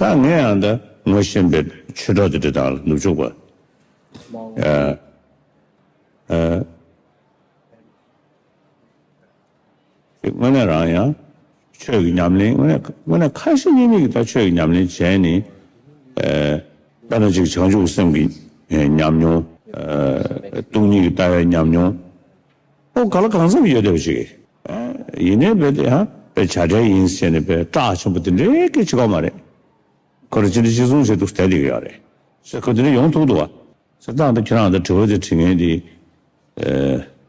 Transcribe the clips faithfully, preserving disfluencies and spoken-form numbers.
ད་ངས་ཡང་ད་ངོ་ཤེས་པའི་ཆོས་གྲོགས་དེ་འདྲ་དང་ནུབ་ཕྱོགས་པ། ཨ་ཨ། དངོས་གནས་རང་ཡང་ཆོས་ཀྱི་ཉམས་ལེན། དངོས་གནས་དངོས་གནས་ཁ་ཞེ་གཉིས་མེད་ཀྱི་ད་ཆོས་ཀྱི་ཉམས་ལེན་བྱས་ནས། ཨ་དཔེར་ན་ཅིག་བྱང་ཆུབ་སེམས་ཀྱི་ཉམས་མྱོང་། ཨ་སྟོང་ཉིད་ཀྱི་ལྟ་བའི་ཉམས་མྱོང་། ཨོ་ག་ལ་གང་འཚམ་ཡོད་བསྡད་པ་ཅིག་ཨ་ཡིན་ནའི་རྦད་དེ་ཧ་དཔེ་བྱ་བྲལ་ཡིན་ཟེར་ནས་དཔེ་སྐྲག་ཆེན་པོ་དེ་འདྲའི་སྐད་ཆ་གོ་མ་རེད། ཁོ་རང་ཅི་འདྲ་ཅི་བཟུང་བྱས་འདུག་བསྡད་བསྡད་ཀྱི་ཡོད་རེད། ཟེར་ཁོ་དེ་འདྲ་ཡོང་ཐུབ་འདུག་བ། ཟེར་ད་ད་ཁྱེད་རང་ད་དྲི་བ་དེ་དྲི་མཁན་དེ།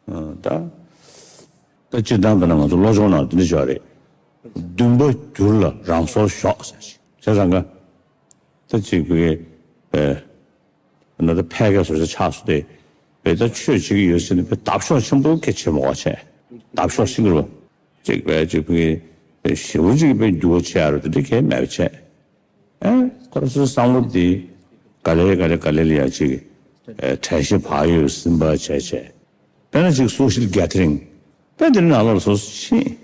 ཨ་ད་ད་སྤྱིར་བཏང་དཔེར་ན་ང་ཚོ་བློ་སྦྱོང་ནང་དེ་འདྲ་ཅིག་ཡོད་རེད། འདུན་པ་བསྒྱུར་ལ་རང་སོར་ཞོག་ཟེར་ཞིག་བྱས་ཙང་ཀ་ད་ཅིག་བུ་གའི་ཨ་ན་ད་ཕལ་སྐད་བཟོ་བྱ་ཆགས་སོང་སྟེ། བས་ད་ཆོས་བྱེད་ཀྱི་ཡོད་ཟེར་ནས་བས་འདབ་གཤོག་ཆེན་པོ་སྐད་ཆེན་མོ་བ་བྱས། འདབ་གཤོག་ཤིང་རུ་ཅིག་བས་ཅིག་བུ་གའི་ཞེ་པོ་ཅིག་བས་འགྱུར་བ་བྱས་ཡ་རུ་དེ་འདྲ་གས་མེད་པ་བྱས། ཨེ་ཁོ་རང་ཚོའི་བསམ་བློ་འདི་ག་ལེ་ག་ལེ་ག་ལེ་ལ་ཡ་ཅིག་ཨེ་གྲལ་བཤེར་བག་ཡོད་ཟིན་པ་བྱས་བྱས། དཔེར་ན་ཅིག་social gathering། དཔེ་འདིར་ནང་ལོགས་སུ་ཕྱིན།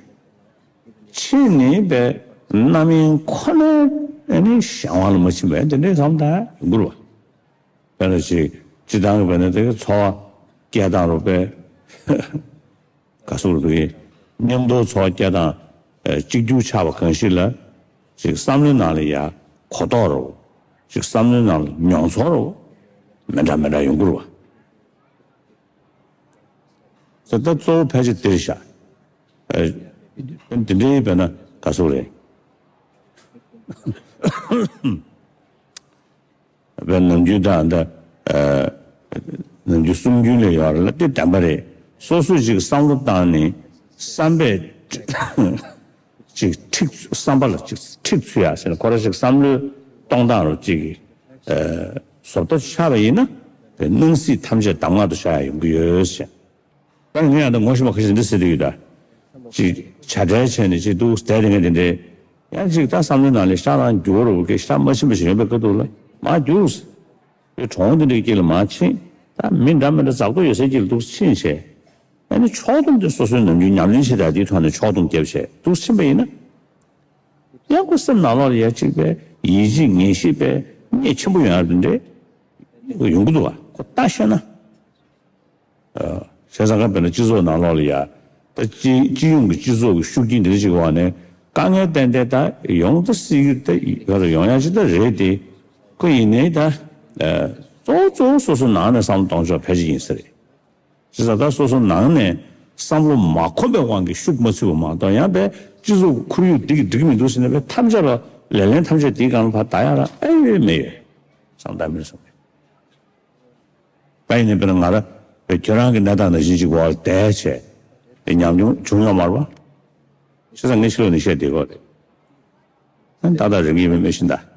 ཕྱིན་ནས་པས་རྣམ་གཡེང་ཁོ་ནས་ཨེ་ནི་གཞན་དབང་ལ་མ་ཕྱིན་པས་འདི་འདྲའི་བསམ་ད་ཡོང་གི་རེད་བ། དཔེར་ན་ཅིག་སྤྱི་བཏང་གི་བས་ན་དེ་གི་འཚོ་བ་སྐྱེལ་སྟངས་རུ་པས། ག་སོགས་རུ་པའི་མཉམ་དུ་འཚོ་བ་སྐྱེལ་སྟངས་ཨ་གཅིག་གྱུར་ཆགས་པ་གང་ཞིག་ལ་ཅིག་བསམ་བློའི་ནང་ལ་ཡ་གོ་རྟོགས་རུ་ཅིག་བསམ་བློའི་ནང་ལ་མྱོང་ཚོར་རུ་མི་འདྲ་མི་འདྲ་ཡོང་གི་རེད་བ། ད་ལྟ་གཙོ་བོ་ཕལ་ཆེར་འདིར་བཞག་ཨ་འདི་འདྲའི་བས་ན་ག་སོགས་རེད། བས་ནམ་རྒྱུན་དང་འདི་ཨ་ནམ་རྒྱུན་གསུང་རྒྱུན་ལས་ཡོད་རེད་ལ་དེ་བདེན་པ་རེད། སོ་སོས་ཅིག་བསམ་བློ་བཏང་ནས་བསམ་པས་ཅིག་འཁྲིག་བསམ་པ་ལ་ཅིག་འཁྲིག་ཚུད་ཡ་ཟེར་ན་ཁོ་རང་ཅིག་བསམ་བློའི་གཏོང་སྟངས་རུ་ཅིག་ཨ་བཟོ་ལྟ་ཆགས་པ་ཡིན་ན་དེ་སྣང་སྲིད་ཐམས་ཅད་གདམས་ངག་ཏུ་བཞག་ཡ་ཡོང་གི་ཡོད་ཟེར། ད་ངས་ཡང་ད་ངོ་ཤེས་པ་ཁ་ཤས་འདི་ཟེར་དུས་ཡོད་ད། ཅིག་བྱ་བྲལ་བྱས་ནས་ཅིག་འདུག་བསྡད་དེ་ངས་དེ་འདྲའི། ཡང་ཅིག་ད་བསམ་བློའི་ནང་ལས་ཤ་རང་འགྱུར་བ་རུ་གི་ཤ་མ་ཕྱིན་པ་ཞིག་ཡོད་པའི་སྐབས་དུ་ལ་མ་རྒྱུགས། པའི་གྲོང་དེ་འདྲའི་དཀྱིལ་ལ་མ་ཕྱིན། ད་མི་འདྲ་མི་འདྲ་འཛག་སྡུག་ཡོད་སའི་དཀྱིལ་ལ་འདུག་ཕྱིན་བྱས། ཨ་ནི་ཕྱོགས་བསྡོམས་དེ་སོ་སོའི་ནམ་རྒྱུན་ཉམས་ལེན་བྱེད་ད་དེའི་ཐོག་ནས་ཕྱོགས་བསྡོམས་བརྒྱབ་བྱས་འདུག་ཕྱིན་པ་ཡིན་ན། ཡང་ཁོ་སེམས་ནང་ལོགས་ལ་ཡ་གཅིག་པའི་ཡིད་ཆེས་ངེས་ཤེས་པའི་གནད་ཆེན་པོ་ཡོང་ཡ་དེ་འདྲའི་ཡོང་གི་འདུག་བ་ཁོ་ལྟ་ཤེས་ན། བྱས་ཙང་ཀ་དཔེར་ན་སྤྱི་ཚོགས་ནང་ལོགས་ལ་ཡ། ད་སྤྱི་སྤྱི་ཡོངས་ཀྱི་སྤྱི་ཚོགས་ཀྱི་ཤུགས་རྐྱེན་འདི་འདྲ་ཅིག་གི་འོག་ནས་དཀའ་ངལ་ཏན་ཏན་ད་ཡོང་ད་སྲིད་ཀྱི་ད་ག་རུ་ཡོང་ཡ་ཅིག་ད་རེད་དེ། ཁོ་ཡིན་ནའི་ད་གཙོ་བོ་གཙོ་བོ་སོ་སོ་ནང་ནས་བསམ་བློ་གཏོང་ཕྱོགས་ཕལ་ཆེར་ཡིན་ས་རེད། བྱས་ཙང་ད་སོ་སོ་ནང་ནས་བསམ་བློ་མ་འཁོར་བའི་དབང་གིས་ཤུགས་མ་ཚུད་པ་མ་གཏོགས་ཡང་པས་སྤྱི་ཚོགས་ཀྱི་ཁོར་ཡུག་འདི་གི་འགྲིག་གི་མི་འདུག་ཟེར་ནས་པས་ཐམས་ཅད་ལ་ལེ་ལན་ཐམས་ཅད་འདིའི་སྒང་ལ་ཕར་ད་ཡ་ར་ཨེ་ཡོད་མེད་ཡོད་བསམ་ད་མི་སོང་། ད་ཡིན་ནའི་དཔེར་ན་ང་ར་ཁྱོད་རང་གི་གནས་སྟངས་ནང་བཞིན་ཅིག་འོག་ལ་བསྡད་བྱས་ཉམས་མྱོང་བྱུང་ཡོད་མ་རེད་པ། བྱས་ཙང་ངས་ཕྱི་ལོགས་ནས་བཤད་བསྡད་ཀྱི་ཡོད་རེད། ཨ་ནི་ཏག་ཏག་རིག་གི་ཡོད་མེད་མི་ཤེས་ད།